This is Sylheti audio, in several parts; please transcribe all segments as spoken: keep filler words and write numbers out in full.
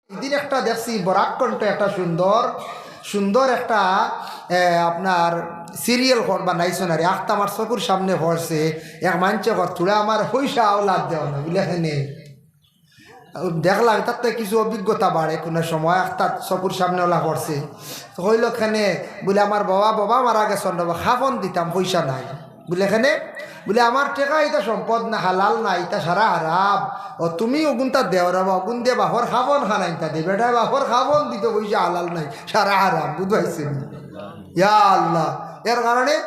এদিন একটা দেখছি বরাক কণ্ঠ, একটা সুন্দর সুন্দর একটা এ, আপনার সিরিয়াল কর বানাইছইন। আর আখতা আমার চকুর সামনে পড়ছে, এক মানষে কর, "তোরা আমার পয়সা আওলাদ দেও না" বুলে। কেনে দেখলাম তাতে কিছু অভিজ্ঞতা বাড়ে, কোনো সময় আখতা চকুর সামনে ওলা পড়ছে। তো কইল কেনে বুলে, "আমার বাবা, বাবা মারা গেছইন রে বা, কাফন দিতাম, পয়সা নাই।" বুলে, "কেনে?" বুলে, "আমার টেকা, ইতা সম্পদ না, হালাল না, ইতা সারা হারাম। ও তুমি অগুনতা দেও রে বা, অগুন দিয়া বাপর কাফন খানাইনতা দে, বেটায় বাপর কাফন দিতো, পয়সা হালাল নাই, সারা হারাম।" বুঝাইছে নি? ইয়া আল্লাহ। এর কারণে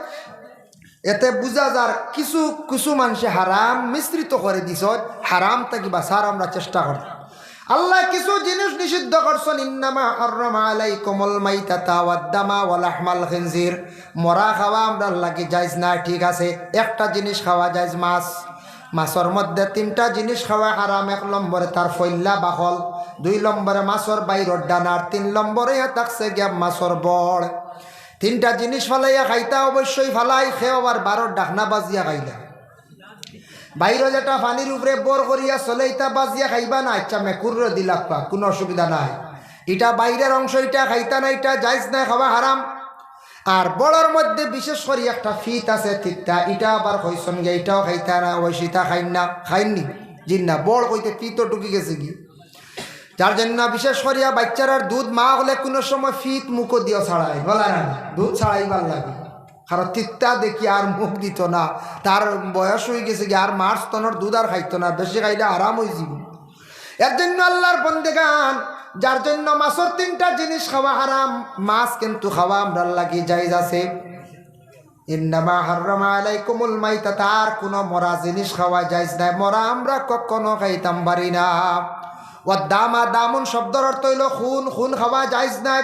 এতে বুঝা যার কিছু কিছু মানষে হারাম মিশ্রিত করি দিছইন, হারাম থাকি বাঁচার আমরা চেষ্টা করি। আল্লায় কিছু জিনিস নিষিদ্ধ করছইন, "ইন্নামা হাররামা আলাইকুমুল মাইতাতা ওয়াদ দামা ওয়া লাহমাল খিনজির।" মরা খাওয়া আমরার লাগি জায়েজ না, ঠিক আছে। একটা জিনিস খাওয়া জায়েজ, মাছ। মাছর মধ্যে তিনটা জিনিস খাওয়া হারাম। এক নম্বরে তার ফইল্লা, বাকল, দুই নম্বরে মাছর বাইরর ডানা, আর তিন নম্বরে ইয়া থাকছে গিয়া মাছর বড়। তিনটা জিনিস ফালাইয়া খাইতা, অবশ্যই ফালাই। কেউ আবার বারর ডাকনা বাজিয়া খাইলা। বাইরো যেটা পানির উপরে ভর করিয়া চলে, ইটা বাজিয়া খাইবা না, আচ্ছা, মেকুররে দিলাক্কা, কোনো অসুবিধা নাই। ইটা বাইরর অংশ, ইটা খাইতা না, ইটা জায়েজ নাই, খাওয়া হারাম। আর বড়র মধ্যে বিশেষ করি একটা ফিত আছে, তিতা, ইটা আবার কইছইন গিয়া, ইটাও খাইতা না, অবশ্যই ইটা খাইন না, খাইন নি? জি না, বড় কইতে ফিতও ঢুকি গেছে গি। যার জন্য বিশেষ করিয়া বাচ্চারার দুধ মা অকলে কোনো সময় ফিত মুখো দিও ছাড়াই, বলা না, দুধ ছাড়াইবার লাগে। কারণ তিতা দেখি আর মুখ দিত না, তার বয়স অই গেছে গি, আর মার স্তনর দুধ আর খাইতো না, বেশি খাইলে হারাম অই যিবো। এর জন্য আল্লাহর বন্দেগান, যার জন্য মাছর তিনটা জিনিস খাওয়া হারাম, মাছ কিন্তু খাওয়া আমরার লাগি জায়েজ আছে। ইন্নামা হাররামা আলাইকুমুল মাইতাতা, আর কোনো মরা জিনিস খাওয়া জায়েজ নাই, মরা আমরা কখনো খাইতাম পারি না। ওয়াদ দামা, দামুন শব্দর অর্থ অইলো খুন, খুন খাওয়া জায়েজ নাই।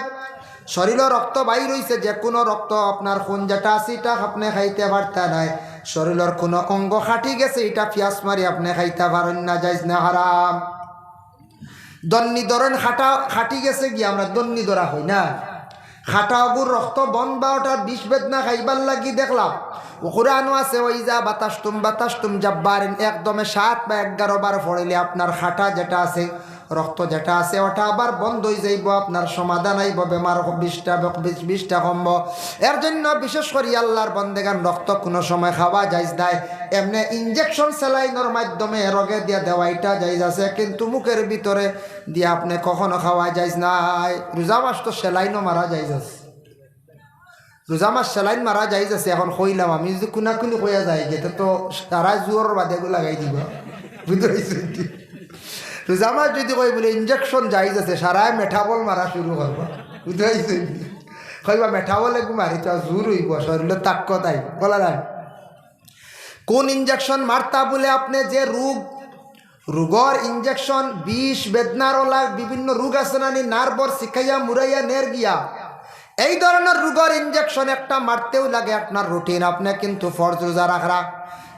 শরীরো রক্ত বাইর অইছে, যে কোনো রক্ত, আপনার খুন যেটা আছে, ইটা আপনে খাইতে পারতা নায়। শরীরর কোনো অঙ্গ কাটি গেছে, ইটা পিয়াস মারি আপনে খাইতা পারইন না, জায়েজ না, হারাম। দন্নি ধরইন, কাটা, কাটি গেছে গি, আমরা দন্নি ধরা কই না, কাটা অগুর রক্ত বন্ধ বা ওটার বিষ বেদনা খাইবার লাগি দেখলাম। ও কোরআনও আছে, "ওয়াইজা বাতাসতুম বাতাসতুম জাব্বারিন", একদমে সাত বা এগারো বার পড়িলে আপনার কাটা যেটা আছে, রক্ত যেটা আছে, ওটা আবার বন্ধ অই যাইবো, আপনার সমাধান আইবো, বেমার হ-, বিষটা ব-, বিষ, বিষটা কমবো। এর জন্য বিশেষ করি আল্লাহর বন্দেগান, রক্ত কোনো সময় খাওয়া জায়েজ নাই। এমনে ইনজেকশন সেলাইনর মাধ্যমে রোগে দিয়া দেওয়া, ইটা জায়েজ আছে, কিন্তু মুখের ভিতরে দিয়া আপনে কখনো খাওয়া জায়েজ নাই। রোজা মাস তো সেলাইনও মারা জায়েজ আছে। রোজা মাস সেলাইন মারা জায়েজ আছে, এখন কইলাম আমি, যদি কুনাকুনি কইয়া যায়, যেটা তো সারা জোর বাদে গো লাগাই দিবা, বুঝতে পারছো নি? রোজা মাস যদি কই বুলে ইনজেকশন জায়েজ আছে, সারায় মেঠাবল মারা শুরু করবা, বুঝতে পারছো নি? কইবা মেঠাবল একটু মারি তো আর জোর অইবো, শরীরো তাকত আইবো, বলা যায়। কোন ইনজেকশন মারতা বুলে আপনে, যে রোগ, রোগর ইনজেকশন, বিষ, বেদনার ওলা বিভিন্ন রোগ আছে না নি, নার্ভর শিখাইয়া মুরাইয়া নের গিয়া, এই ধরনের রোগর ইনজেকশন একটা মারতেউ লাগে আপনার রুটিন। আপনে কিন্তু ফরজ রোজা রাখরা,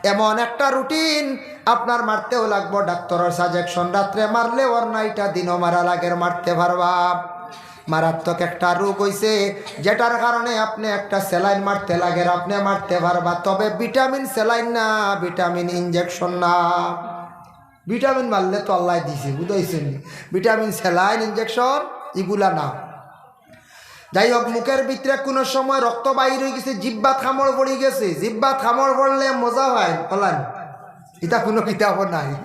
এমন একটা রুটিন আপনার মারতেউ লাগবো। ডাক্তরর সাজেশন, রাত্রে মারলে অর না, ইটা দিনও মারা লাগের, মারতে পারবা। মারাত্মক একটা রোগ অইছে, যেটার কারণে আপনে একটা সেলাইন মারতে লাগের, আপনে মারতে পারবা, তবে ভিটামিন সেলাইন না, ভিটামিন ইনজেকশন না। ভিটামিন মারলে তো আল্লায় দিছে, বুঝাইছেন নি? ভিটামিন সেলাইন ইনজেকশন ইগুলা না। যাই হোক, মুখের ভিতরে কোনো সময় রক্ত বাইর অই গেছে, জিব্বাত কামড় পড়ি গেছে, জিব্বাত কামড় পড়লে মজা হয়, বলেন? ইটা কোনো কিতাবও নাই,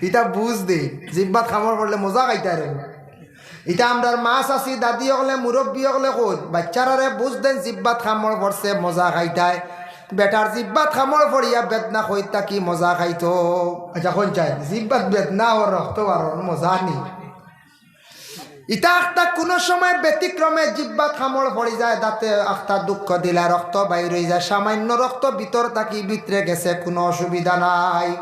ইটা বুঝ দে, জিব্বাত কামড় পড়লে মজা খাইতা রে। ইটা আমরার মা চাচি দাদি অকলে, মুরব্বি অকলে কইন, বাচ্চারারে বুঝ দেইন, জিব্বাত কামড় পড়ছে, মজা খাইতায়। বেটার জিব্বাত কামড় পড়িয়া বেদনা কই থাকি মজা খাইতো। আচ্ছা, কোন চাই? জিব্বাত বেদনা ও রক্ত বারর মজা নি। ইটা আখতা কোনো সময় ব্যতিক্রমে জিব্বাত কামড় পড়ি যায়, দাঁতে আখতা দুঃখ দিলা, রক্ত বাইর অই যায়, সামান্য রক্ত ভিতর থাকি ভিতরে গেছে, কোনো অসুবিধা নাই।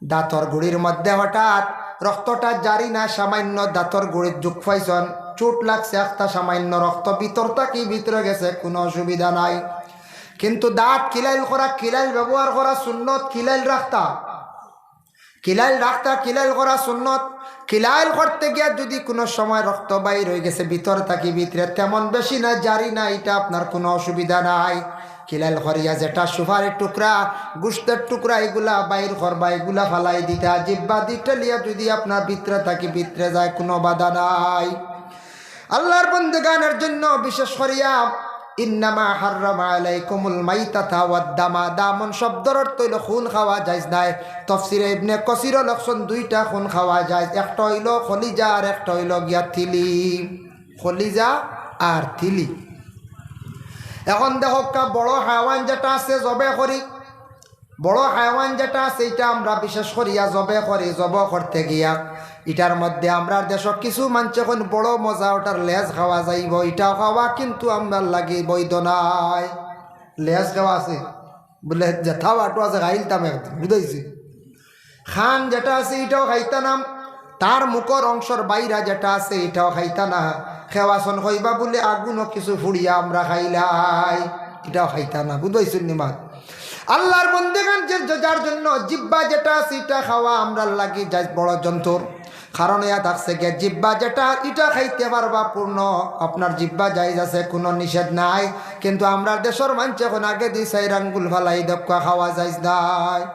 দাঁতর গুড়ির মধ্যে হঠাৎ রক্তটা জারি না, সামান্য দাঁতর গুড়িত দুখ পাইছন, চোট লাগছে, আখতা সামান্য রক্ত ভিতর থাকি ভিতরে গেছে, কোনো অসুবিধা নাই। কিন্তু দাঁত কিলাইল করা, কিলাইল ব্যবহার করা সুন্নত, কিলাইল রাখতা, কিলাইল রাখতা, কিলাইল করা সুন্নত। কিলাইল করতে গিয়া যদি কোনো সময় রক্ত বাইর অই গেছে ভিতর থাকি ভিতরে, তেমন বেশি না, জারি না, ইটা আপনার কোনো অসুবিধা নাই। কিলাইল করিয়া যেটা সুপারির টুকরা, গোশতর টুকরা, ইগুলা বাইর করবা, ইগুলা ফালাই দিতা। জিব্বা দি ঠেলিয়া যুদি আপনার ভিতরে থাকি ভিতরে যায়, কুনু বাধা নাই। আল্লার বন্দেগানর জন্য বিশেষ করিয়া, "ইন্নামা হাররামা আলাইকুমুল মাইতাতা ওয়াদ দামা।" দামন শব্দর অর্থ অইলো খুন খাওয়া জায়েজ নাই। তফসিরে ইবনে কাসিরো লেখছইন দুইটা খুন খাওয়া জায়েজ, একটা অইলো কলিজা আর একটা অইলো গিয়া তিলি। কলিজা আর তিলি। এখন দেখউক্কা, বড় হায়ওয়ান যেটা আছে জবে করি, বড় হায়ওয়ান যেটা আছে, ইটা আমরা বিশেষ করিয়া জবে করি, জব করতে গিয়া ইটার মধ্যে আমরার দেশো কিছু মানষে কইন বড় মজা, ওটার লেজ খাওয়া যাইবো, ইটাও খাওয়া কিন্তু আমরার লাগি বৈধ নায়। লেজ খাওয়া আছে, বুলে যেটা বাটু আছে খাইলতাম একদিন, বুঝাইছি? কান যেটা আছে ইটাও খাইতা না, তার মুখর অংশর বাইরা যেটা আছে ইটাও খাইতা না। কেউ আছইন কইবা বুলে আগুনো কিছু ফুড়িয়া আমরা খাইলাই, ইটাও খাইতা না, বুঝাইছইন নি মাত? আল্লার বন্দেগান যে, যে যার জন্য জিব্বা যেটা আছে ইটা খাওয়া আমরার লাগি জায়েজ বড় জন্তুর। কারণ ইয়া থাকছে গিয়া জিব্বা যেটা, ইটা খাইতে পারবা পূর্ণ, আপনার জিব্বা জায়েজ আছে, কুনু নিষেধ নাই। কিন্তু আমরার দেশর মানষে কইন আগেদি চাইর আঙ্গুল ফালাই দেখউক্কা খাওয়া জায়েজ নাই।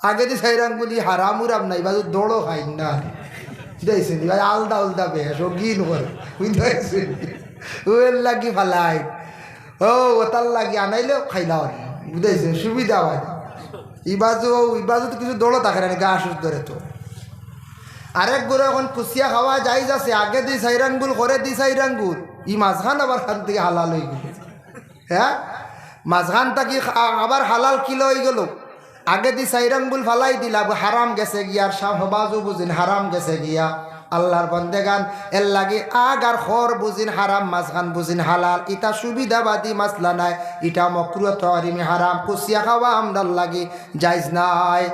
আগেদি চাইর আঙ্গুল ই হারাম উরাম নাই, বাজু দৌড়ও খাইন না। বুঝাইছইন নি? ভাই আলদা আলদা বেশ, ও গিন করে। বুঝাইছইন নি? ও এর লাগি ফালাই। ও, ওটার লাগি আনাইলেও খাইলা অয়। বুঝাইছইন? সুবিধা অয়। ই বাজু, ই বাজু তো কিছু দৌড়ও থাকে না, গা অসুস্থ ধরে তো। আরেক গুরু এখন কুচিয়া খাওয়া জায়েজ আছে, আগেদি চাইর আঙ্গুল, করেদি চাইর আঙ্গুল। ই মাঝখান আবার কান থাকি হালাল অইগেলো। হ্যাঁ? মাঝখান থাকি আ-, আবার হালাল কিলা অইগেলো? আগেদি চাইর আঙ্গুল ফালাই দিলা, হারাম গেছে গিয়া, আর সা-, বাজু বুঝইন হারাম গেছে গিয়া। আল্লার বন্দেগান, এর লাগি আগ আর কর বুঝইন হারাম, মাঝখান বুঝইন হালাল। ইটা সুবিধাবাদী মাসলা নায়, ইটা মকরুহ, তহরিমি, হারাম। কুচিয়া খাওয়া আমরার লাগি জায়েজ নায়।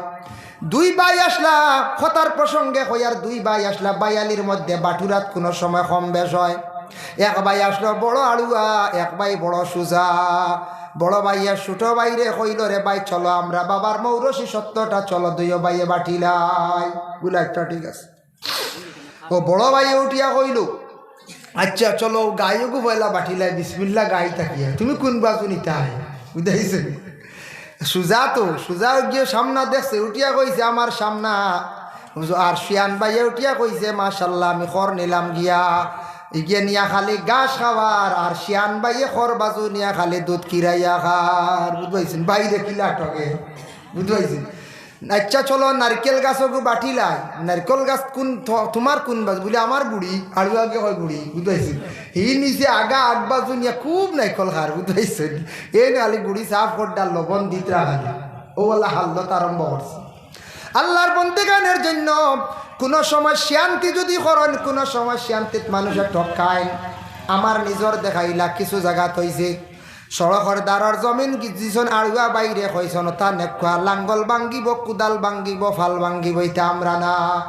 দুই ভাই আছলা, কথার প্রসঙ্গে কইয়ার, দুই ভাই আছলা, ভাইয়ালির মধ্যে বাটুরাত কুনু সময় কম বেশ অয়। এক ভাই আছলো বড় আড়ুয়া, এক ভাই বড় সুজা। বড় ভাইয়ে ছোট ভাইরে কইলো, "রে ভাই, চলো আমরা বাবার মৌরসি সত্যটা, চলো দুইও ভাইয়ে বাটিলাই।" বুলে, "আচ্ছা, ঠিক আছে।" ও বড় ভাইয়ে উঠিয়া কইলো, "আচ্ছা, চলো গাইওগু পয়লা বাটিলাই, বিসমিল্লা গাই থাকিয়া, তুমি কুন বাজু নিতায়?" বুঝাইছইন নি? সুজা তো, সুজা গিয়া সামনা দেখছে, উঠিয়া কইছে, "আমার সামনা।" আর শিয়ান ভাইয়ে উঠিয়া কইছে, "মাশাল্লাহ, আমি কর নিলাম গিয়া।" ইগিয়ে নিয়া খালি ঘাস খাওয়ার, আর শিয়ান ভাইয়ে কর বাজু নিয়া খালি দুধ কিরাইয়া খার। বুঝাইছইন নি? বাইরে কিলা ঠগে। বুঝাইছইন নি? আচ্ছা, চলো, নারকেল গাছগু বাটিলাই। নারকেল গাছ কুন, থ-, তুমার কুন বাজু? বুলে, "আমার গুড়ি।" আড়ুয়াগে কয়, "গুড়ি।" বুঝাইছইন নি? হি নিছে আগা আগ বাজু নিয়া খুব নারকেল খার। বুঝাইছইন নি? এই খালি গুড়ি সাফ করডা, লবণ দিতরা খালি। ও আল্লাহ, হাল্লত আরম্ভ করছে। আল্লার বন্দেগানর জন্য কুনু সময় শিয়ান্তি যুদি করইন, কুনু সময় শিয়ান্তিত মানষে ঠকাইন। আমার নিজর দেখাইলা কিছু জাগাত অইছে, সড়কর দারর জমিন গি-, দিছইন আড়ুয়া ভাইরে কইছইন, "ওটা নেকুয়া, লাঙ্গল ভাঙ্গিবো, কুদাল ভাঙ্গিবো, ফাল ভাঙ্গিবো, ইটা আমরা না।"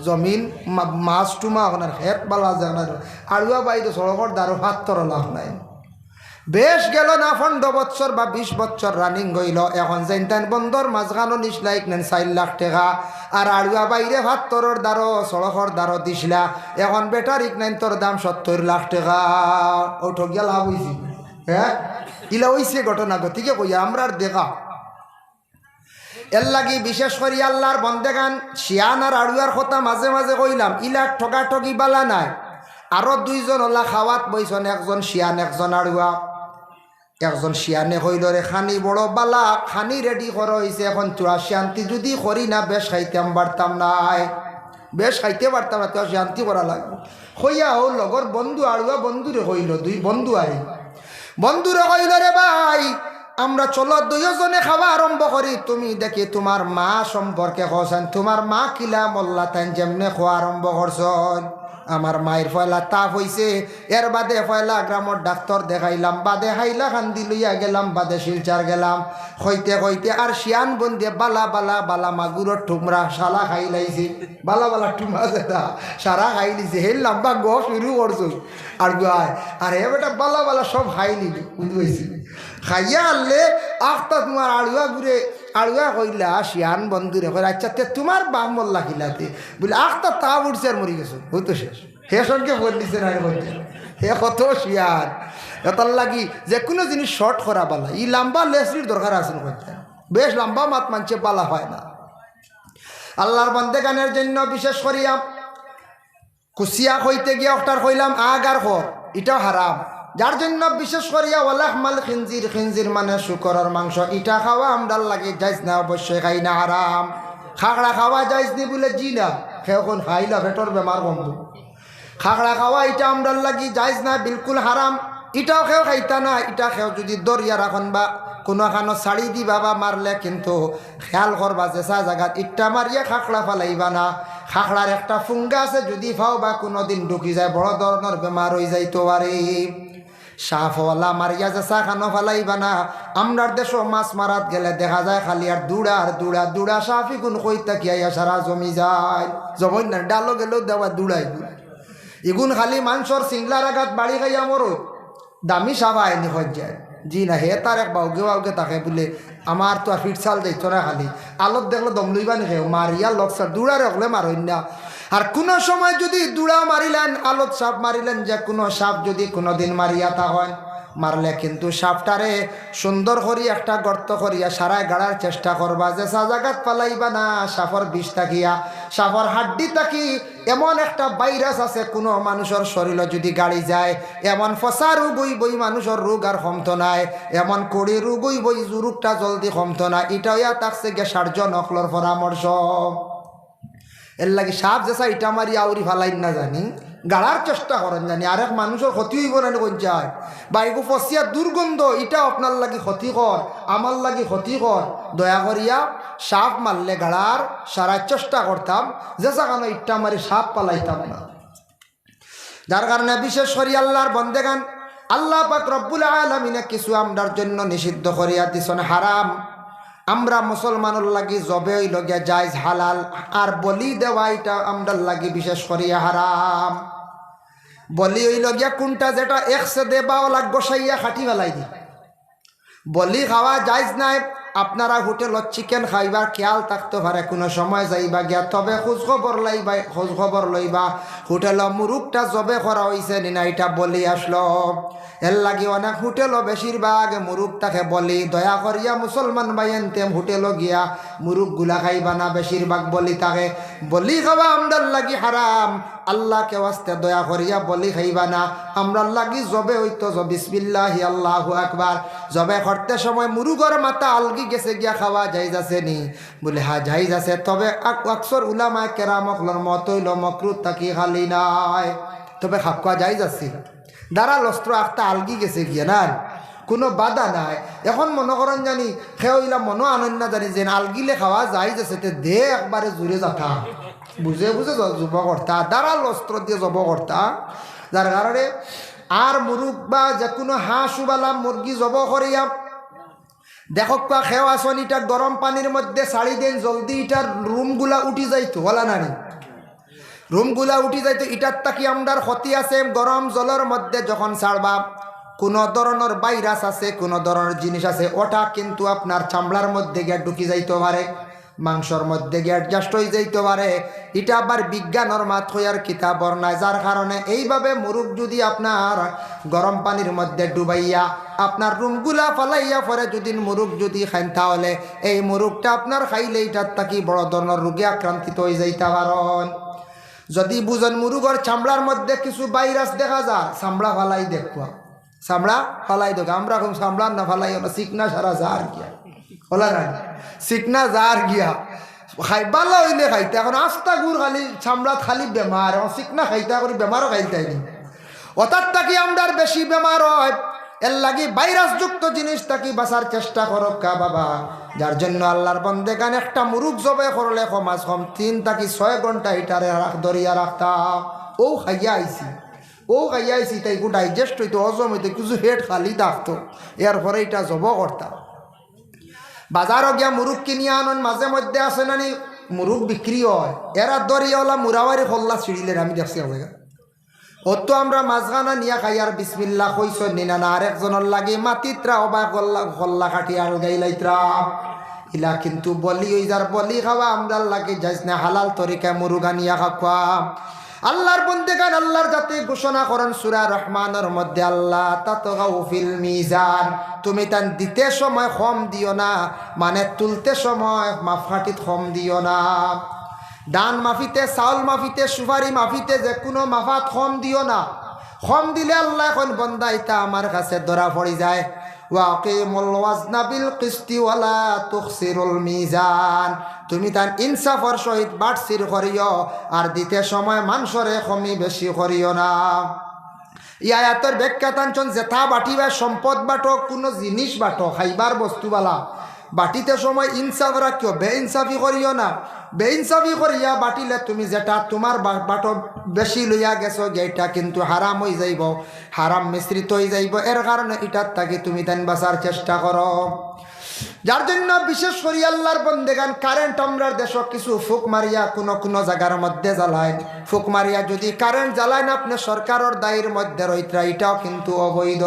জমিন মা-, মাছ টুমা অখানর, খেত বালা জানার, আড়ুয়া ভাইরে সড়কর দারো ফাত্তর লাভ নাই। বেশ গেল না, পনরো বছর বা বিশ বছর running অইলো, এখন যেইন তাইন বন্দর মাঝখানো নিছলা ইকনাইন চাইর লাখ টেকা, আর আড়ুয়া ভাইরে ফাত্তরর দারো, সড়কর দারো দিছলা, এখন বেটার ইকনাইনতর দাম সত্তইর লাখ টেকা। ও ঠগিয়া লাভ অইছে? হ্যাঁ, ইলা অইছে ঘটনা, গতিকে কইয়া আমরার দেখা। এর লাগি বিশেষ করি আল্লার বন্দেগান, শিয়ান আর আড়ুয়ার কথা মাঝে মাঝে কইলাম, ইলা ঠগাঠগি বালা নায়। আরো দুইজন অলা খাওয়াত বইছইন, একজন শিয়ান, একজন আড়ুয়া। একজন শিয়ানে কইলো, "রে, খানি বড় বালা, খানি ready করা অইছে, এখন তোরা শিয়ান্তি যুদি করি না, বেশ খাইতাম পারতাম নায়, বেশ খাইতে পারতাম না, তোরা শিয়ান্তি করা লাগবো।" কইয়া অউ লগর বন্ধু, আড়ুয়া বন্ধুরে কইলো, দুই বন্ধু আই, বন্ধুরে কইলো, "রে ভাই, আমরা চলো দুইওজনে খাওয়া আরম্ভ করি, তুমি দেখি তুমার মা সম্পর্কে কওছাইন, তুমার মা কিলা মরলা, তাইন যেমনে খাওয়া আরম্ভ করছইন।" আমার মাইর পয়লা তাপ অইছে, এর বাদে পয়লা গ্রামর ডাক্তর দেখাইলাম, বাদে হাইলাকান্দি লইয়া গেলাম, বাদে শিলচর গেলাম। কইতে কইতে আর শিয়ান বন্দে বালা বালা বালা মাগুরর টুমরা সারা খাইলাইছে, বালা বালা টুমা যেটা সারা খাইলিছে। হেই লাম্বা গফ শুরু করছইন। আড়ুয়ায়, আর হে বেটা বালা বালা সব খাইলিল, বুঝি পাইছইন নি? খাইয়া হারলে আখতা তুমার আড়ুয়া গুরে, আড়ুয়া কইলা শিয়ান বন্ধুরে, কইলা, "আচ্ছা, তে তুমার বাপ মরলা কিলাতে?" বুলে, "আখতা তাপ উঠছে আর মরি গেছে, অউ তো শেষ।" হে সঙ্গে বললিছে না, হে কত হুঁশিয়ার। এটার লাগি যে কোনো জিনিস শর্ট করা বালা। ই লম্বা লেসরির দরকার আছে না কইতে। বেশ লম্বা মাত মানষে বালা হয় না। আল্লাহর বন্দেগানের জন্য বিশেষ করিয়া কুচিয়া কইতে গিয়া ওটার কইলাম আগ আর খর, ইটাও হারাম। যার জন্য বিশেষ করিয়া ওয়ালাহমাল খিনজির, খিনজির মানে শুকরর মাংস, ইটা খাওয়া আমরার লাগি জাইজ না, অবশ্যই খাই না, হারাম। খাকড়া খাওয়া জাইজ নি বুলে? জি না। কেউ কোন খাইলা পেটর বেমার কমবো। খাকড়া খাওয়া ইটা আমরার লাগি জাইজ না, বিলকুল হারাম। ইটাও কেউ খাইতা না। ইটা কেউ যদি ধরিয়া রাখইন বা কুনুখানো ছাড়ি দিবা বা মারলে কিন্তু খেয়াল করবা যেছা জাগাত ইটা মারিয়া খাকড়া ফালাইবা না। খাকড়ার একটা ফুঙ্গা আছে, যদি ফাও বা কুনুদিন ঢুকি যায় বড় ধরনর বেমার অইযাইতো পারে। সাপওয়ালা মারিয়া যেছা খানো ফালাইবা না। আমরার দেশো মাছ মারাত গেলে দেখা যায় খালি আর দুড়া আর দুড়া, দুড়া সাপ ইগুন কই থাকি আইয়া সারা জমি যায়। জমিন না, ডালো গেলেও দেওয়া দুড়াই। ইগুন খালি মানষর সিংলার আগাত বাড়ি খাইয়া মরো। দামি সাপ আয়নি খোঁজ যায়। জি না, হে তার এক বাউগে বাউগে থাকে বুলে, আমার তো আর ফিটসাল যাইতো না খালি। আলত দেখলে দম লইবা নি কেউ, মারিয়া লকসার দুড়ারে হকলে মারইন না। আর কুনু সময় যদি দুড়া মারিলেন, আলত সাপ মারিলেন, যে কুনু সাপ যদি কুনুদিন মারিয়া থাকইন, মারলে কিন্তু সাপটারে সুন্দর করি একটা গর্ত করিয়া সারায় গাড়ার চেষ্টা করবা, যেছা জাগাত ফালাইবা না, সাপর বিষ থাকিয়া, সাপর হাড্ডি থাকি এমন একটা ভাইরাস আছে, কুনু মানুষর শরীলো যদি গাড়ি যায়, এমন ফসা রোগ অইবো, ই মানুষর রোগ আর কমতো নায়, এমন কড়ি রোগ অইবো, ই রোগটা জলদি কমতো নায়। ইটা অইয়া থাকছে গিয়া সার্জন অকলর পরামর্শ। এর লাগি সাপ যেছা ইটা মারি আউরি ফালাইন না জানি, গাড়ার চেষ্টা করইন জানি, আরেক মানুষর ক্ষতি অইবো না নি কইন চাই। বা এগু ফসিয়া দুর্গন্ধ, ইটা আপনার লাগি ক্ষতিকর, আমার লাগি ক্ষতিকর। দয়া করিয়া সাপ মারলে গাড়ার সারার চেষ্টা করতাম, যেছা খানো ইটা মারি সাপ ফালাইতাম না। যার কারণে বিশেষ করি আল্লাহর বন্দেগান, আল্লাহ পাক রব্বুল আলামিনে কিছু আমরার জন্য নিষিদ্ধ করিয়া দিছইন, হারাম। আমরা মুসলমানর লাগি জবে অইলো গিয়া জায়েজ, হালাল, আর বলি দেওয়া ইটা আমরার লাগি বিশেষ করিয়া হারাম। বলি অইলো গিয়া কুনটা, যেটা এক সেদে বাওলা গোসাইয়া কাটি ফালাই দি। বলি খাওয়া জায়েজ নায়। আপনারা হোটেলো চিকেন খাইবার খেয়াল থাকতো পারে, কুনু সময় যাইবা গিয়া, তবে খোঁজ খবর লইবা, খোঁজ খবর লইবা, হোটেলো মুরুগটা জবে করা অইছে নি না, ইটা বলি আসলো। এর লাগি অনেক হোটেলো বেশিরভাগ মুরুগ থাকে বলি। দয়া করিয়া মুসলমান ভাইয়াইন্তে হোটেলো গিয়া মুরুগগুলা খাইবা না, বেশিরভাগ বলি থাকে। বলি খাওয়া আমরার লাগি হারাম। আল্লাহকে ওয়াস্তে দয়া করিয়া বলি খাইবা না। আমরার লাগি জবে অইতো জ-, বিসমিল্লাহি আল্লাহু আকবার। জবে করতে সময় মুরুগর মাথা আলগি গেছে গিয়া খাওয়া জায়েজ আছে নি? বুলে, হ্যাঁ, জায়েজ আছে। তবে আক-, আকসর উলামায়ে কেরাম অকলর মত অইলো মকরুহ থাকি খালি নায়। তবে খাওয়া জায়েজ আছে। ধারালো অস্ত্র আখতা আলগি গেছে গিয়া না, কুনু বাধা নাই। এখন মনো করইন জানি, কেউ ইলা মনো আনইন না জানি, যেন আলগিলে খাওয়া জায়েজ আছে, তে দে একবারে জুরে যাতা। বুঝে বুঝে জ-, জব করতা, ধারালো অস্ত্র দিয়া জব করতা। যার কারণে আর মুরুগ বা যে কুনু হাঁস বালা মুরগি জব করিয়া দেখউক্কা, কেউ আছইন ইটা গরম পানির মধ্যে ছাড়ি দেইন, জলদি ইটার রুমগুলা উঠি যাইতো, অলা না নি? রুমগুলা উঠি যাইতো, ইটার থাকি আমরার ক্ষতি আছে। গরম জলর মধ্যে যখন ছাড়বা, কুনু ধরনর ভাইরাস আছে, কুনু ধরনর জিনিস আছে, ওটা কিন্তু আপনার চামড়ার মধ্যে গিয়া ঢুকি যাইতো পারে, মাংসর মধ্যে গিয়া adjust অই যাইতো পারে। ইটা আবার বিজ্ঞানর মাত কইয়ার কিতাবর নায়, যার কারণে এইভাবে মুরুগ যদি আপনার গরম পানির মধ্যে ডুবাইয়া আপনার রুমগুলা ফালাইয়া পরে যদি মুরুগ যদি খাইন, তাহলে এই মুরুগটা আপনার খাইলে ইটার থাকি বড় ধরনর রোগে আক্রান্তিত অই যাইতা পারইন। যদি বুঝইন মুরুগর চামড়ার মধ্যে কিছু ভাইরাস দেখা যায়, চামড়া ফালাই দেখবা, চামড়া ফালাই দেখবা। আমরা এখন চামড়া না ফালাই, ওলা চিকনা সারা যার গিয়া, ওলা না, চিকনা যার গিয়া। খাই বালা অইলে খাইতা, এখন আস্তা গুড় খালি চামড়াত খালি বেমার, এখন চিকনা খাইতা করি বেমারও খাইতাই নি। ওটার থাকি আমরার বেশি বেমার অয়। এর লাগি ভাইরাসযুক্ত জিনিস থাকি বাঁচার চেষ্টা করউক্কা বাবা। যার জন্য আল্লাহর বন্দেগান একটা মুরুগ জবে করলে কম আজ কম তিন থাকি ছয় ঘন্টা ইটারে রাখ, ধরিয়া রাখতা। ও খাইয়া আইছি, ও খাইয়া আইছি, তাই গু digest অইতো, হজম অইতো, কিছু পেট খালি থাকতো, এরপরে ইটা জব করতা। বাজারো গিয়া মুরুগ কিনিয়া আনইন, মাঝে মধ্যে আছে না নি, মুরুগ বিক্রি অয়, এরা ধরিয়া ওলা মুরাবারি কল্লা ছিড়িলে আমি দেখছি এক জাগা। অতো আমরা মাঝখানা নিয়া খাই আর বিসমিল্লাহ কইছইন নি না, না আরেকজনর লাগি মাতিত্রা, ওবা কল্লা, কল্লা কাটি আলগাই লাইত্রা। ইলা কিন্তু বলি অই যার, বলি খাওয়া আমরার লাগি জায়েজ না, হালাল তরিকায় মুরুগ আনিয়া খাওয়া। আল্লাহর বন্দেগান, আল্লাহর জাতে ঘোষণা করেন সূরা রহমানের মধ্যে, "আল্লা তাতগাউ ফিল মিজান", তুমি তান দিতে সময় কম দিও না, মানে তুলতে সময় মাপকাঠিত কম দিও না। ধান মাপিতে, চাউল মাপিতে, সুপারি মাপিতে, যে কোনো মাপাত কম দিও না। কম দিলে আল্লায় কইন, "বন্দা, ইটা আমার কাছে ধরা পড়ি যায়।" "ওয়া আকিমুল ওয়াজনা বিল কিসতি ওয়া লা তুখসিরুল মিজান", তুমি তান ইনসাফর সহিত বাটছির করিও, আর দিতে সময় মানষরে কমি বেশি করিও না। ই আয়াতর ব্যাখ্যা তানছন, যেটা বাটিবায়, সম্পদ বাটো, কোনো জিনিস বাটো, খাইবার বস্তু বালা, বাটিতে সময় ইনসাফ রাখিও, বেইনসাফি করিও না। বেইনসাফি করিয়া বাটিলে তুমি যেটা তুমার বা-, বাটো বেশি লইয়া গেছো, ইটা কিন্তু হারাম অই যাইবো, হারাম মিশ্রিত অই যাইবো। এর কারণে ইটার থাকি তুমি তাইন বাঁচার চেষ্টা করো। যার জন্য বিশেষ করি আল্লাহর বন্দেগান, কারেন্ট আমরার দেশো কিছু ফুক মারিয়া কোনো কোনো জাগার মধ্যে জ্বালাইন। ফুক মারিয়া যদি কারেন্ট জ্বালাইন, আপনে সরকারর দায়ির মধ্যে রইতরা, ইটাও কিন্তু অবৈধ।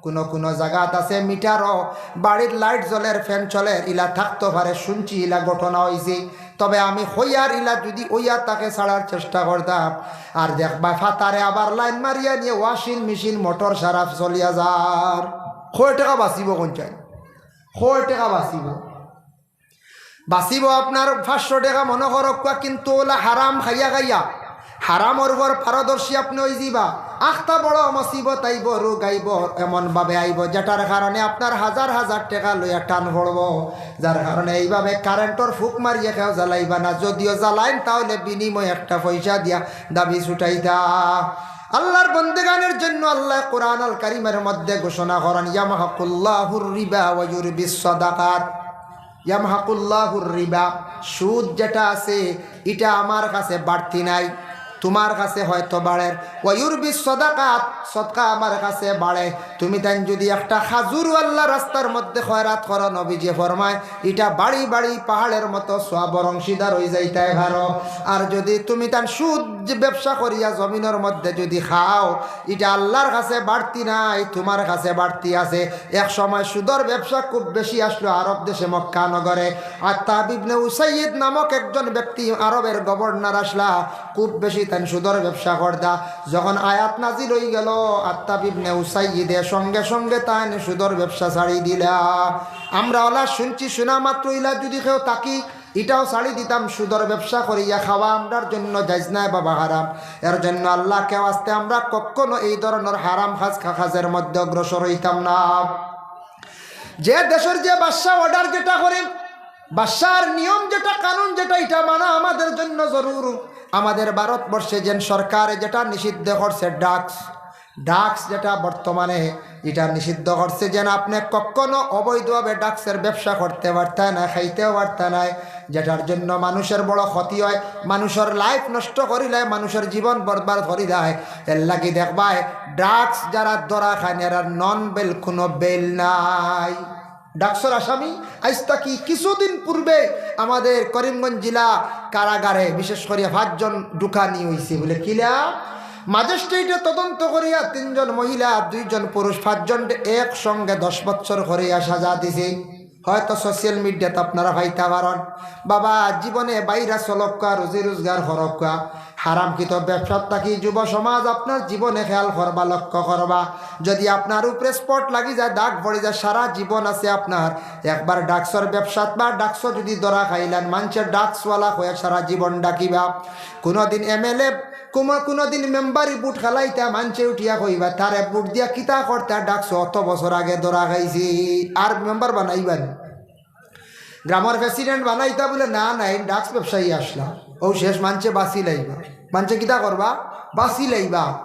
কোনো কোনো জাগাত আছে মিটারও, বাড়িত লাইট জ্বলের, ফ্যান চলের, ইলা থাকতো পারে, শুনছি ইলা ঘটনা অইছে। তবে আমি কইয়ার ইলা যদি অইয়া থাকে ছাড়ার চেষ্টা করতাম। আর দেখবায় ফাতারে আবার লাইন মারিয়া নিয়া ওয়াশিং মেশিন, মোটর সারা চলিয়া যার। কয় টেকা বাঁচিবো কইন চাই? কয় টেকা বাঁচিবো? বাঁচিবো আপনার পাঁচশো টেকা মনো করউক্কা, কিন্তু অউলা হারাম খাইয়া খাইয়া, হারামর উপর পারদর্শী আপনে অইযিবা। আখতা বড় মুসিবত আইবো, রোগ আইবো, এমন ভাবে আইবো, যেটার কারণে আপনার হাজার হাজার টেকা লইয়া টান পড়বো। যার কারণে এইভাবে কারেন্টর ফুক মারিয়া কেউ জ্বালাইবা না, যদিও জ্বালাইন তাহলে বিনিময়ে একটা পয়সা দিয়া দাবি ছুটাইতা। আল্লাহর বন্দেগানের জন্য আল্লায় কোরআন আল কারীমের মধ্যে ঘোষণা করেন, "ইয়ামহাকুল্লাহুর রিবা ওয়া ইউরবিস সাদাকাত।" ইয়ামহাকুল্লাহুর রিবা, সুদ যেটা আছে, ইটা আমার কাছে বাড়তি নাই, তুমার কাছে হয়তো বাড়ের। ওয়া ইউরবিস সাদাকাত, সদকা আমার কাছে বাড়ে। তুমি তাইন যদি একটা খাজুরও আল্লার রাস্তার মধ্যে খয়রাত করো, নবীজি ফরমায়, ইটা বাড়ি বাড়ি পাহাড়ের মতো সওয়াবর অংশীদার অই যাইতায় পারো। আর যদি তুমি তাইন সুদ যে ব্যবসা করিয়া জমিনর মধ্যে যদি খাও, ইটা আল্লার কাছে বাড়তি নাই, তুমার কাছে বাড়তি আছে। এক সময় সুদর ব্যবসা খুব বেশি আসলো আরব দেশে মক্কা নগরে। আত্তাব ইবনে উসাইয়িদ নামক একজন ব্যক্তি আরবের গভর্নর আসলা, খুব বেশি তাইন সুদর ব্যবসা করতা। যখন আয়াত নাজিল অই গেল, আত্তাব ইবনে উসাইয়িদে সঙ্গে সঙ্গে তাইন সুদর ব্যবসা ছাড়ি দিলা। আমরা অলা শুনছি, শুনা মাত্র ইলা যদি কেউ থাকি, ইটাও ছাড়ি দিতাম। সুদর ব্যবসা করিয়া খাওয়া আমরার জন্য জাইজ নায় বাবা, হারাম। এর জন্য আল্লাহকে ওয়াস্তে আমরা কখনো এই ধরনের হারাম কাজ, কাজের মধ্যে অগ্রসর অইতাম না। যে দেশর যে বাদশা অর্ডার যেটা করেন, বাদশার নিয়ম যেটা, কানুন যেটা, ইটা মানা আমাদের জন্য জরুর। আমাদের ভারতবর্ষে যেন সরকারে যেটা নিষিদ্ধ করছে, ড্রাগস, ড্রাগস যেটা বর্তমানে ইটা নিষিদ্ধ করছে, যেন আপনে কখনো অবৈধভাবে ড্রাগসের ব্যবসা করতে পারতা না, খাইতেও পারতা না, যেটার জন্য মানুষের বড় ক্ষতি হয়, মানুষের লাইফ নষ্ট করিলায়, মানুষের জীবন বরবাদ করিলায়। এর লাগি দেখবায়, ড্রাগস যারা ধরা খাইন, এরার নন বেল, কোনো বেল নাই। ড্রাগসর আসামি আইজ থাকি কিছুদিন পূর্বে আমাদের করিমগঞ্জ জেলা কারাগারে বিশেষ করিয়া পাঁচজন ঢুকানি অইছে। বলে কিলা? ম্যাজিস্ট্রেটে তদন্ত করিয়া তিনজন মহিলা, দুইজন পুরুষ, পাঁচজনরে একসঙ্গে দশ বছর করিয়া সাজা দিছে। হয়তো সোশ্যাল মিডিয়াত আপনারা পাইতা পারইন। বাবা, জীবনে বাইরা চলউক্কা, রুজি রোজগার করউক্কা, হারামকৃত ব্যবসার থাকি যুব সমাজ আপনার জীবনে খেয়াল করবা, লক্ষ্য করবা। যদি আপনার উপরে স্পট লাগি যায়, দাগ পড়ি যায়, সারা জীবন আছে আপনার। একবার ড্রাগসর ব্যবসাত বা ড্রাগসো যদি ধরা খাইলান, মানষে ড্রাগসওয়ালা কইয়া সারা জীবন ডাকিবা। কোনোদিন এমএলএ, কোনো, কোনোদিন মেম্বারি ভোট খেলাইতা, মানষে উঠিয়া কইবা, "তারে ভোট দিয়া কিতা করতা, ড্রাগসো অত বছর আগে ধরা খাইছি, আর মেম্বার বানাইবা নি?" গ্রামর প্রেসিডেন্ট বানাইতা বলে, "না, না, এই ড্রাগস ব্যবসায়ী আসলা।" ও শেষ, মানষে বাঁচি লাইবা। মানষে কিতা করবা? বাঁচি লাইবা।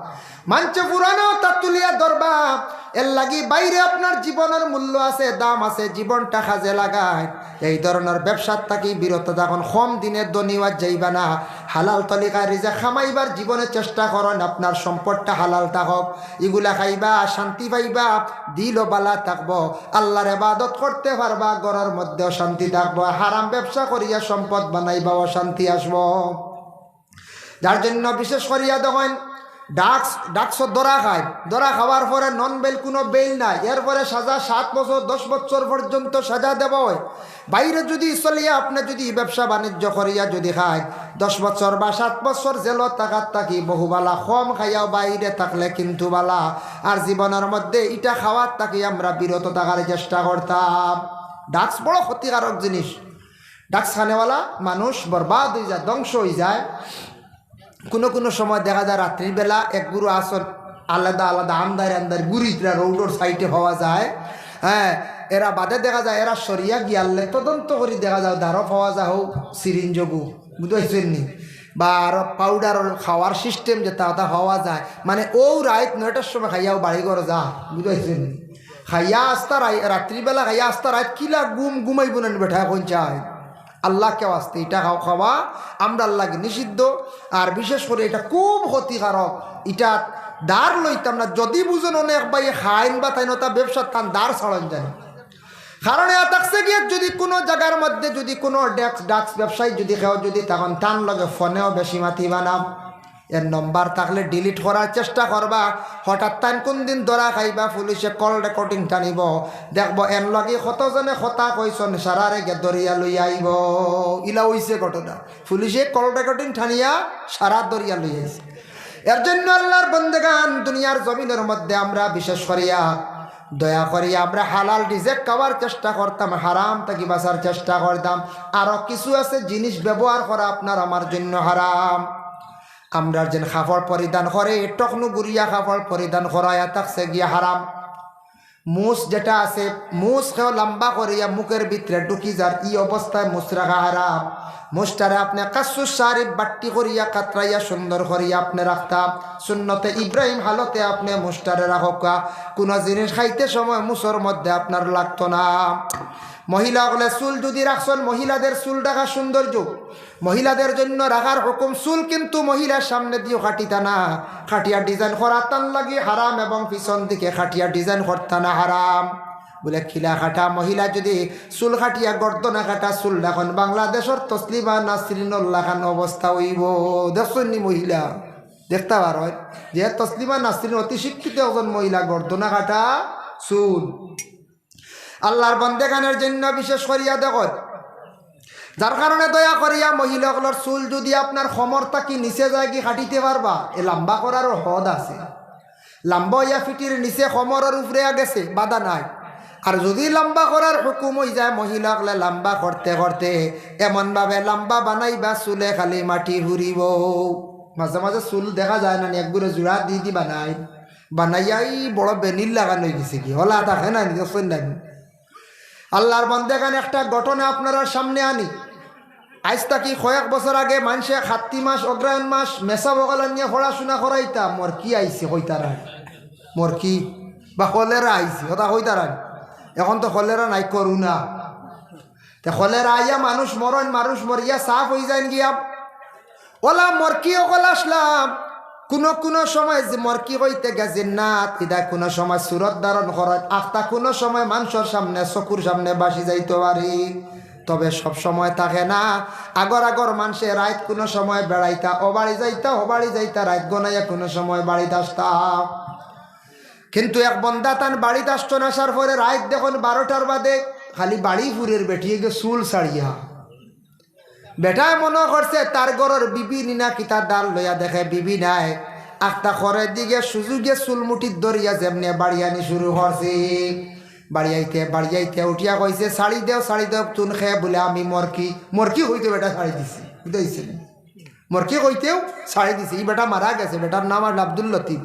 মানষে পুরানো তাত তুলিয়া ধরবা। এর লাগি বাইরে আপনার জীবনের মূল্য আছে, দাম আছে, জীবনটা কাজে লাগায়। এই ধরনের ব্যবসার থাকি বিরত থাকইন। কম দিনে ধনী অওয়া যাইবা না। হালাল তরিকায় রিজিক কামাইবার জীবনে চেষ্টা করইন, আপনার সম্পদটা হালাল থাকউক। ইগুলা খাইবা, শান্তি পাইবা, দিলও বালা থাকবো, আল্লাহর ইবাদত করতে পারবা, ঘরর মধ্যেও শান্তি থাকবো। হারাম ব্যবসা করিয়া সম্পদ বানাইবা, অশান্তি আসবো। যার জন্য বিশেষ করিয়া দেখইন, ডাক্স ডাক্সো ধরা খায়, ধরা খাওয়ার পরে নন বেইল, কুনু বেইল নাই, এরপরে সাজা সাত বছর, দশ বছর পর্যন্ত সাজা দেওয়া হয়। বাইরে যুদি চলিয়া আপনে যুদি ব্যবসা বাণিজ্য করিয়া যুদি খাইন, দশ বছর বা সাত বছর জেলো থাকার থাকি বহু বালা, কম খাইয়াও বাইরে থাকলে কিন্তু বালা। আর জীবনর মধ্যে ইটা খাওয়ার থাকি আমরা বিরত থাকার চেষ্টা করতাম। ডাক্স বড় ক্ষতিকারক জিনিস। ডাক্স খানেওয়ালা মানুষ বরবাদ অইযায়, ধ্বংস অইযায়। কুনু কুনু সময় দেখা যায় রাত্রির বেলা এক গুরু আছইন আলাদা আলাদা আন্দাইর আন্দাইর ঘুরিতরা রোডর সাইডে পাওয়া যায়। হ্যাঁ, এরা বাদে দেখা যায় এরা সরিয়া গিয়ারলে তদন্ত করি দেখা যায় দারো পাওয়া যায় হউ সিরিঞ্জগু, বুঝতে পারছইন নি? বা আরো পাউডার খাওয়ার সিস্টেম যেটা ওটা পাওয়া যায়, মানে ও রাইত নয়টার সময় খাইয়াও বাড়ি ঘর যা, বুঝতে পারছইন নি? খাইয়া আস্তা রাই-, রাত্রিবেলা খাইয়া আস্তা রাইত কিলা ঘুম ঘুমাইবো না বেটা এখন চায়। আল্লাহকে ওয়াস্তে ইটা খাও খাওয়া আমরার লাগি নিষিদ্ধ। আর বিশেষ করি ইটা খুব ক্ষতিকারক। ইটা ধার লইতাম না। যুদি বুঝইন অনেক ভাই খাইন বা তাইন ওটা ব্যবসা তান ধার ছাড়ন জানি। কারণ এ থাকছে গিয়া যুদি কুনু জাগার মধ্যে যুদি কুনু ডেক্স ডাক্স ব্যবসায়ী যুদি কেউ যুদি তখন তান লগে ফোনেও বেশি মাতিবা না। এর নম্বর থাকলে ডিলিট করার চেষ্টা করবা। হঠাৎ তাইন কুন দিন ধরা খাইবা, পুলিশে কল রেকর্ডিং টানিবো, দেখবো এন লগে কতজনে কথা কইছইন, সারারে গে ধরিয়া লইয়া আইবো। ইলা অইছে ঘটনা, পুলিশে কল রেকর্ডিং টানিয়া সারা ধরিয়া লইয়া আইছে। এর জন্য আল্লাহর বন্দেগান, দুনিয়ার জমিনর মধ্যে আমরা বিশেষ করিয়া দয়া করিয়া আমরা হালাল রিজেক খাওয়ার চেষ্টা করতাম, হারাম থাকি বাঁচার চেষ্টা করতাম। আরো কিছু আছে জিনিস ব্যবহার করা আপনার আমার জন্য হারাম। আমরা যেন কাপড় পরিধান করে, টকনু গুরিয়া কাপড় পরিধান করা, ইয়া থাকছে গিয়া হারাম। মুছ যেটা আছে, মুছ কেউ লম্বা করিয়া মুখের ভিতরে ঢুকি যার, ই অবস্থায় মুছ রাখা হারাম। মুছটারে আপনে কাসুস শারিফ বাট্টি করিয়া কাতরাইয়া সুন্দর করিয়া আপনে রাখতা। সুন্নতে ইব্রাহিম হালতে আপনে মুছটারে রাখউক্কা। কুনু জিনিস খাইতে সময় মুছর মধ্যে আপনার লাগতো না। মহিলা অকলে চুল যুদি রাখছইন, মহিলাদের চুল ঢাকা সৌন্দর্য, মহিলাদের জন্য রাখার হুকুম। চুল কিন্তু মহিলার সামনে দিও কাটিতা না, কাটিয়া ডিজাইন করা তান লাগি হারাম, এবং পিছন দিকে কাটিয়া ডিজাইন করতা না হারাম। বুলে কিলা কাটা? মহিলা যুদি চুল কাটিয়া গর্দনা কাটা চুল রাখইন, বাংলাদেশর তসলিমা নাসরিনর লাখান অবস্থা অইবো। দেখছইন নি মহিলা? দেখতা পারইন যে তসলিমা নাসরিন অতি শিক্ষিত একজন মহিলা, গর্দনা কাটা চুল। আল্লাহর বন্দেগানের জন্য বিশেষ করিয়া দেখইন, যার কারণে দয়া করিয়া মহিলা অকলর চুল যুদি আপনার কোমর থাকি নিচে যায় গি কাটিতে পারবা, এ লম্বা করারও হদ আছে। লম্বা অইয়া ফিটির নিচে কোমরর উপরে গেছে, বাধা নাই। আর যুদি লম্বা করার হুকুম অইযায়, মহিলা অকলে লম্বা করতে করতে এমনভাবে লম্বা বানাইবা, চুলে খালি মাটি ফুরিবো। মাঝে মাঝে চুল দেখা যায় না নি, একগুরে জোড়া দি দি বানাইন, বানাইয়া ই বড় বেনির লাখান অইগেছে গি, হলা থাকে না নি, দেখছইন না নি? আল্লাহর বন্দেগান, একটা ঘটনা আপনারার সামনে আনি। আইজ থাকি কয়েক বছর আগে মানষে কাত্তি মাস, অগ্রহায়ণ মাস, মেসাব অকল আনিয়া পড়াশুনা করাইতা, মরকি আইছে কইতারা নি, মরকি বা কলেরা আইছে, কথা কইতারা নি। এখন তো কলেরা নাই, করোনা। তে কলেরা আইয়া মানুষ মরইন, মানুষ মরিয়া সাফ অইযাইন গিয়া। অলা মরকি অকল আছলা, কুনু কুনু সময় যে মরকি কইতে গেছে না, ইতা কুনু সময় সুরত ধারণ করইন, আখতা কুনু সময় মানষর সামনে, চকুর সামনে ভাসি যাইতো পারে। তবে সব সময় থাকে না। আগর আগর মানষে রাইত কুনু সময় বেড়াইতা, অ বাড়ি যাইতা, অ বাড়ি যাইতা, রাইত গনাইয়া কুনু সময় বাড়িত আছতা। কিন্তু এক বন্দা তান বাড়িত আছইন, আসার পরে রাইত দেখইন বারোটার বাদে খালি বাড়ি ফুরের বেটিয়ে গিয়া চুল ছাড়িয়া। বেটায় মনো করছে তার ঘরর বিবি নি না কিতা, ধার লইয়া দেখে বিবি নাই। আখতা করেদি গিয়া সুজুগে চুল মুঠিত ধরিয়া যেমনে বাড়িয়ানি শুরু করছে। বাড়িয়াইতে বাড়িয়াইতে উঠিয়া কইছে, "ছাড়ি দেও, ছাড়ি দেও।" তুন খে বুলে, "আমি মরকি।" মরকি কইতে বেটা ছাড়ি দিছে, বুঝতে পারছেন? মরকি কইতেউ ছাড়ি দিছে। ই বেটা মারা গেছে, বেটার নাম আছিল আব্দুল লতিফ।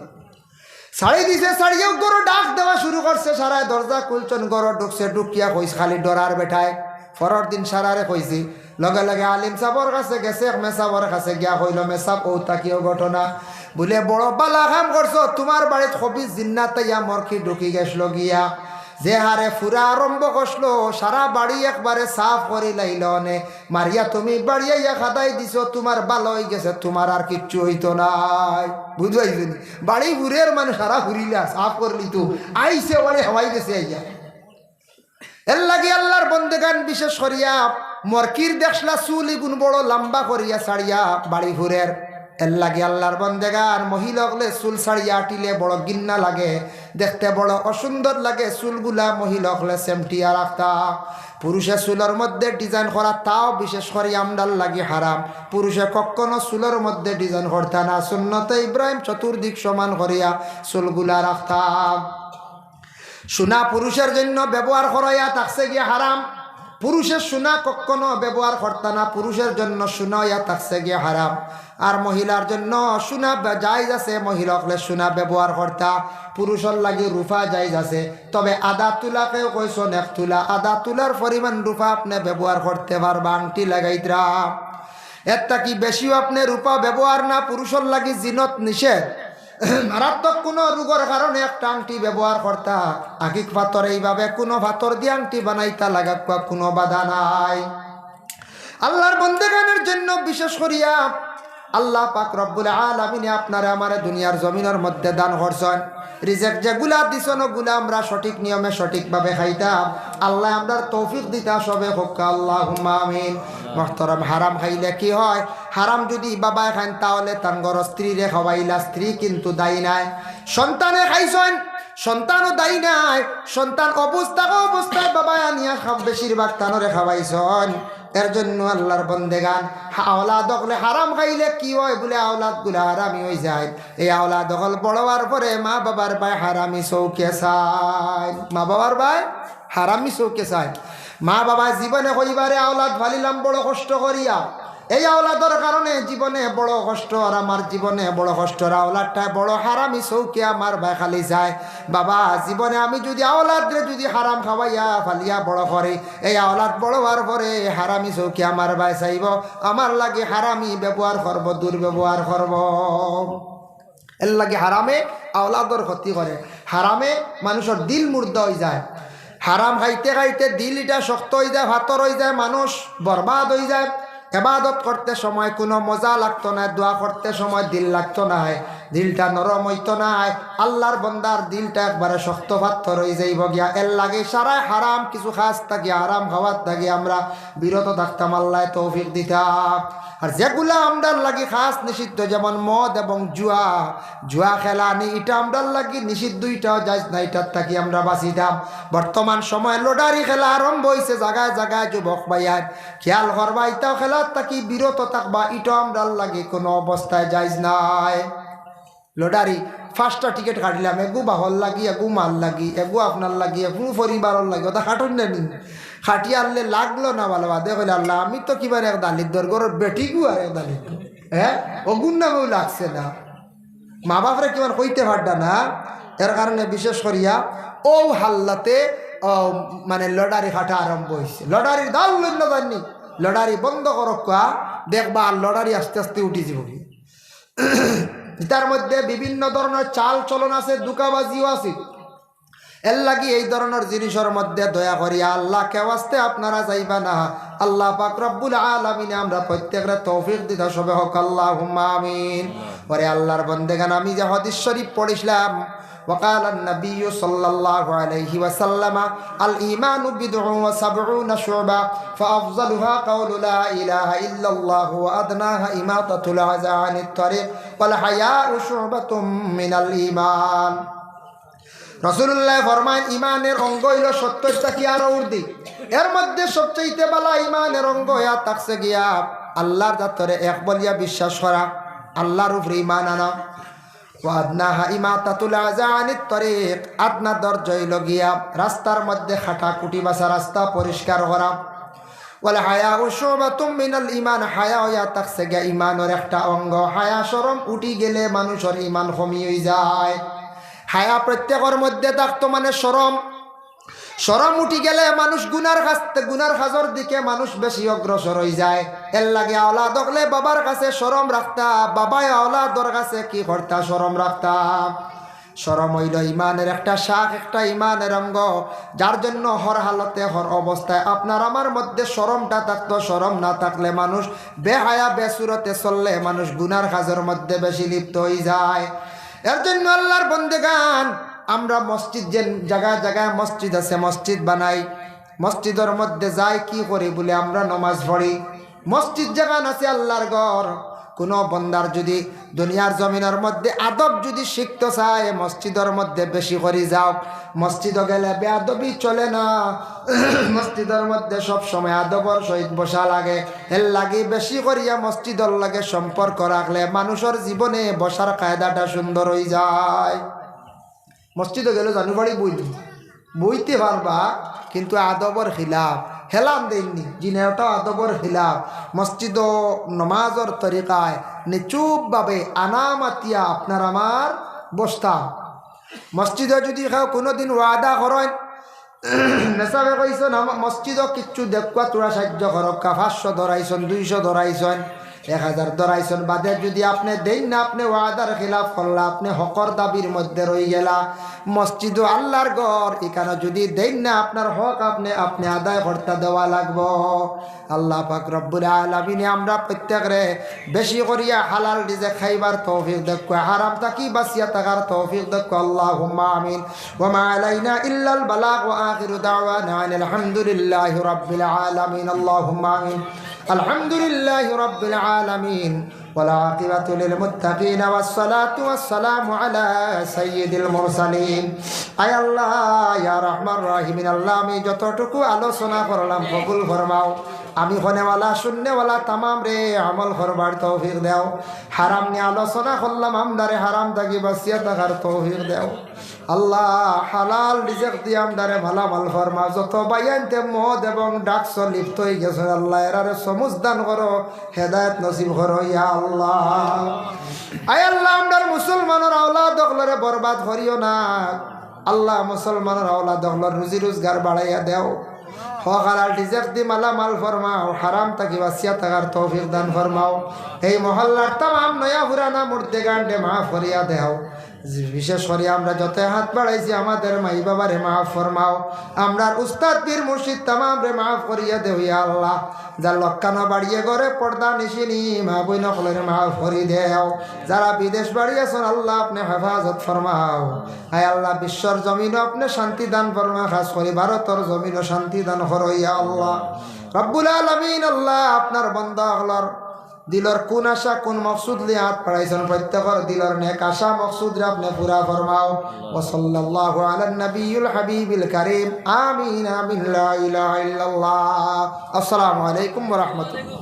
ছাড়ি দিছে, ছাড়িয়াউ ঘরো ডাক দেওয়া শুরু করছে, সারায় দরজা খুলছইন, ঘরো ঢুকছে, ঢুকিয়া কইছে, খালি ডরার বেটায়। পরর দিন সারারে কইছে, লগে লগে আলিম সাবর কাছে গেছে, এক মেসাবর কাছে গিয়া কইলো, "মেসাব, অউ থাকিও ঘটনা।" বুলে, "বড় বালা কাম করছো, তুমার বাড়িত খবিস জিন্নাত আইয়া মরকি ঢুকি গেছলো গিয়া। যে হারে ফুরা আরম্ভ করছলো, সারা বাড়ি একবারে সাফ করি লাইলো অনে।" মারিয়া তুমি বাড়িয়াইয়া খাদাই দিছো, তুমার বালা অইগেছে, তুমার আর কিচ্ছু অইতো নায়। বুঝবাইছো নি? বাড়ি ফুরের মানে সারা ফুরিলা, সাফ করলি তো, আইছে বাড়ি হামাই গেছে আইয়া। এর লাগি আল্লাহর বন্দেগান বিশেষ করিয়া মরকির দেখছলা চুল ইগুন বড় লম্বা করিয়া ছাড়িয়া বাড়ি ফুরের। এর লাগি আল্লাহর বন্দেগান, মহিলা অকলে চুল ছাড়িয়া আটিলে বড় ঘিন্না লাগে, দেখতে বড় অসুন্দর লাগে। চুলগুলা মহিলা অকলে সেমটিয়া রাখতা। পুরুষে চুলর মধ্যে ডিজাইন করা, তাও বিশেষ করি আমরার লাগি হারাম। পুরুষে কখনো চুলর মধ্যে ডিজাইন করতা না, সুন্নতে ইব্রাহিম চতুর্দিক সমান করিয়া চুলগুলা রাখতা। সোনা পুরুষের জন্য ব্যবহার করা ইয়া থাকছে গিয়া হারাম। পুরুষের সোনা কখনো ব্যবহার করতা না, পুরুষের জন্য সোনা ইয়া থাকছে গিয়া হারাম। আর মহিলার জন্য সোনা বে-, জায়েজ আছে, মহিলা অকলে সোনা ব্যবহার করতা, পুরুষর লাগি রূপা জায়েজ আছে। তবে আধা তুলা, কেউ কইছন এক তুলা, আধা তুলার পরিমাণ রূপা আপনে ব্যবহার করতে পারবা, আংটি লাগাইতরা। এর থাকি বেশিও আপনে রূপা ব্যবহার না, পুরুষর লাগি জিনত নিষেধ। মারাত্মক কোনো রোগর কারণে একটা আংটি ব্যবহার করতা, আকিক পাথর, এইভাবে কোনো পাথর দিয়া আংটি বানাইতা, লাগাউক্কা, কোনো বাধা নাই। আল্লাহর বন্দেগানের জন্য বিশেষ করিয়া আল্লাহ পাক রব্বুল আলামিনে আপনারে আমারে দুনিয়ার জমিনর মধ্যে দান করছন। রিজেক যেগুলা দিছন, ওগুলা আমরা সঠিক নিয়মে সঠিকভাবে খাইতাম। আল্লাহ আমরার তৌফিক দিতা, সবে কউক্কা আল্লাহুম্মা আমিন। মুহতারাম, হারাম খাইলে কি হয়? হারাম যদি বাবায় খাইন, তাহলে তান ঘরর স্ত্রীরে খাওয়াইলা, স্ত্রী কিন্তু দায়ী নায়। সন্তানে খাইছইন, সন্তানও দায়ী নায়। সন্তান অবুঝ থাকা অবস্থায় বাবায় আনিয়া খা-, বেশিরভাগ তানরে খাওয়াইছইন। এর জন্য আল্লাহর বন্দেগান, হা-, আওলাদ অকলে হারাম খাইলে কি হয় বুলে, আওলাদগুলা হারামি অইযায়। এই আওলাদ অকল বড় অওয়ার পরে মা বাবার বায় হারামি চউখে চাইন, মা বাবার বায় হারামি চউখে চাইন। মা বাবায় জীবনে কইবা রে, আওলাদ ফালিলাম বড় কষ্ট করিয়া, এই আওলাদর কারণে জীবনে বড় কষ্ট, আর আমার জীবনে বড় কষ্ট, আর আওলাদটায় বড় হারামি চউখে আমার বায় খালি চায়। বাবা, জীবনে আমি যদি আওলাদরে যদি হারাম খাওয়াইয়া ফালিয়া বড় করি, এই আওলাদ বড় অওয়ার পরে হারামি চউখে আমার বায় চাইবো, আমার লাগি হারামি ব্যবহার করবো, দুর্ব্যবহার করবো। এর লাগি হারামে আওলাদর ক্ষতি করে, হারামে মানুষর দিল মুর্দা অইযায়। হারাম খাইতে খাইতে দিল ইটা শক্ত অইযায়, পাথর অইযায়, মানুষ বরবাদ অইযায়। এবাদত করতে সময় কুনু মজা লাগতো নায়, দোয়া করতে সময় দিল লাগতো নায়, দিলটা নরম অইতো নায়। আল্লাহর বন্দার দিলটা একবারে শক্ত পাথর অইযাইবো গিয়া। এর লাগি সারায় হারাম কিছু খাছ থাকি, হারাম খাওয়াত থাকি আমরা বিরত থাকতাম, আল্লায় তৌফিক দিতা। আর যেগুলা আমরার লাগি খাছ নিষিদ্ধ, যেমন মদ এবং জুয়া, জুয়া খেলানি, ইটা আমরার লাগি নিষিদ্ধ, ইটাও জায়েজ না, ইটার থাকি আমরা বাঁচিতাম। বর্তমান সময়ে লটারি খেলা আরম্ভ অইছে জাগায় জাগায়, যুবক ভাইয়াইন, খেয়াল করবা, ইটাও খেলার থাকি বিরত থাকবা, ইটাও আমরার লাগি কুনু অবস্থায় জায়েজ নায়। লটারি, পাঁচটা টিকিট কাটিলাম, এগু বাফর লাগি, এগু মার লাগি, এগু আপনার লাগি, এগু পরিবারর লাগি, ওটা কাটুন না নি? কাটিয়া আনলে লাগলো না ভালা, বাদে কইলা, "আল্লাহ, আমি তো কিবার এক দালিদ্দর ঘরর বেটিগু আর এক দালিদ্দর।" হ্যাঁ? অগুর নামেও লাগছে না। মা বাপরে কিমান কইতে পারতা না, এর কারণে বিশেষ করিয়া অউ হাল্লাতে, অউ, মানে, লটারি কাটা আরম্ভ অইছে। লটারির দাম লইন না জানি, লটারি বন্ধ করউক্কা, দেখবা আর লটারি আস্তে আস্তে উঠি যিবোগি। ইতার মধ্যে বিভিন্ন ধরনর চাল চলন আছে, ধুকাবাজিও আছে। এর লাগি এই ধরনর জিনিসর মধ্যে দয়া করিয়া আল্লাহকে ওয়াস্তে আপনারা যাইবা না। আল্লাহ পাক রব্বুল আলামিনে আমরা প্রত্যেকরে তৌফিক দিতা, সবে কউক্কা আল্লাহুম্মা আমিন। ওরে আল্লাহর বন্দেগান, আমি যে হাদিস শরীফ পড়ছিলাম, وقال النبي صلى الله عليه وسلم: الإيمان بضع وسبعون شعبة، فأفضلها قول لا إله إلا الله، وأدناها إماطة الأذى عن الطريق، والحياء شعبة من الإيمان। রাসূলুল্লায় ফরমাইন, ইমানের অঙ্গ অইলো সত্তর থাকি আরো ঊর্ধ্বে। এর মধ্যে সবচাইতে ভালা ইমানের অঙ্গ ইয়া থাকছে গিয়া আল্লাহর জাতরে এক বলিয়া বিশ্বাস করা, আল্লাহর উপরে ইমান আনা। ওয়া আদনাহা ইমাতাতুল আযা আনিত তরিক, আদনা দরজা অইলো গিয়া রাস্তার মধ্যে কাটাকুটি বাছা, রাস্তা পরিষ্কার করা। ওয়াল হায়াউ শুবাতুম মিনাল ঈমান, হায়া অইয়া থাকছে গিয়া ইমানর একটা অঙ্গ। হায়া শরম উঠি গেলে মানুষর ইমান কমি অইযায়। হায়া প্রত্যেকর মধ্যে থাকতো মানে শরম, শরম উঠি গেলে মানুষ গুনার কাছ থে-, গুনার কাজর দিকে মানুষ বেশি অগ্রসর অইযায়। এর লাগি আওলাদ অকলে বাবার কাছে শরম রাখতা, বাবায় আওলাদর কাছে কি করতা, শরম রাখতা। শরম অইলো ইমানের একটা শাখ, একটা ইমানের অঙ্গ, যার জন্য হর হালতে, হর অবস্থায় আপনার আমার মধ্যে শরমটা থাকতো। শরম না থাকলে মানুষ বেহায়া বেসুরতে চললে মানুষ গুনার কাজর মধ্যে বেশি লিপ্ত অইযায়। এর জন্য আল্লাহর বন্দেগান, আমরা মসজিদ, যে জাগায় জাগায় মসজিদ আছে, মসজিদ বানাই, মসজিদর মধ্যে যাই, কি করি বুলে আমরা নমাজ পড়ি। মসজিদ যেখান আছে আল্লাহর ঘর, কুনু বন্দার যুদি দুনিয়ার জমিনর মধ্যে আদব যুদি শিখতো চায়, মসজিদর মধ্যে বেশি করি যাউক। মসজিদো গেলে বেয়াদবি চলে না, মসজিদর মধ্যে সব সময় আদবর সহিত বসা লাগে। এর লাগি বেশি করিয়া মসজিদর লগে সম্পর্ক রাখলে মানুষর জীবনে বসার কায়দাটা সুন্দর অইযায়। মসজিদো গেলে জানু বাড়ি বইল বইতে পারবা, কিন্তু আদবর খিলাফ। হেলান দেইননি, জি না, ওটা আদবর খিলাফ। মসজিদো নমাজর তরিকায় নিচুপভাবে আনামাতিয়া আপনার আমার বসতাম। মসজিদো যুদি কেউ কুনুদিন ওয়াদা করইন, মেসাবে কইছইন, "আমা-, মসজিদো কিচ্ছু দেখবা, থুড়া সাহায্য করউক্কা", পাঁচশো ধরাইছইন, দুইশো ধরাইছইন, এক হাজার ধরাইছইন, বাদে যুদি আপনে দেইন না, আপনে ওয়াদার খিলাফ করলা, আপনে হকর দাবির মধ্যে রইগেলা। মসজিদো আল্লার ঘর, ইখানো যুদি দেইন না, আপনার হক আপনে, আপনে আদায় করতা দেওয়া লাগবো। আল্লাহ পাক রব্বুল আলামিনে আমরা প্রত্যেকরে বেশি করিয়া হালাল রিজিক খাইবার তৌফিক দেউক্কা, হারাম থাকি বাঁচিয়া থাকার তৌফিক দেউক্কা। আল্লাহুম্মা আমিন। وما علينا إلا البلاغ، وآخر دعوانا أن الحمد لله رب العالمين. اللهم آمين. الحمد لله رب العالمين، والعاقبة للمتقين، والصلاة والسلام على سيد المرسلين. আয় আল্লাহ, ইয়া রহমান রাহিমিন, আল্লাহ, আমি যতটুকু আলোচনা করলাম কবুল ফরমাও। আমি কনেওয়ালা, শুননেওয়ালা তামামরে আমল করবার তৌফিক দেও। হারাম নিয়া আলোচনা করলাম, আমরারে হারাম থাকি বাঁচিয়া থাকার তৌফিক দেও। আল্লাহ, হালাল রিজিক দিয়া আমরারে মালামাল ফরমাও। যত ভাইয়াইন্তে মদ এবং ড্রাগসো লিপ্ত অইগেছইন, আল্লাহ, এরারে সমুজ দান করো, হেদায়েত নসিব করো, ইয়া আল্লাহ। আয় আল্লাহ, আমরার মুসলমানর আওলাদ অকলরে বরবাদ করিও না। আল্লাহ, মুসলমানর আওলাদ অকলর রুজি রোজগার বাড়াইয়া দেও। হক হালাল রিজিক দি মালামাল ফরমাও, হারাম থাকি বাঁচিয়া থাকার তৌফিক দান ফরমাও। এই মহল্লার তামাম নয়া পুরানা মুর্দেগানরে মাফ করিয়া দেও। বিশেষ করি আমরা যত হাত বাড়াইছি, আমাদের মাই বাবারে মাফ ফরমাও, আমরার উস্তাদ পীর মুর্শিদ তামামরে মাফ করিয়া দেও, ইয়া আল্লাহ। যার লক্কানো বাড়িয়ে ঘরে পর্দা নিশিনি মা বইন অকলরে মাফ করি দেও। যারা বিদেশ বাড়ি আছইন, আল্লাহ, আপনে হেফাজত ফরমাও। আয় আল্লাহ, বিশ্বর জমিনো আপনে শান্তি দান ফরমা, খাস করি ভারতর জমিনো শান্তি দান করো, ইয়া আল্লাহ। রব্বুল আলামিন, আল্লাহ, আপনার বন্দা অকলর দিলর কুন আশা, কুন মকসুদ লইয়া হাত বাড়াইছইন, প্রত্যেকর দিলর নেক আশা মকসুদরে আপনে পুরা ফরমাও। ওয়া সাল্লাল্লাহু আলান নাবিয়্যিল হাবিবিল কারীম। আমিন, আমিন, লা ইলাহা ইল্লাল্লাহ। আসসালামু আলাইকুম ওয়া রাহমাতুল্লাহ।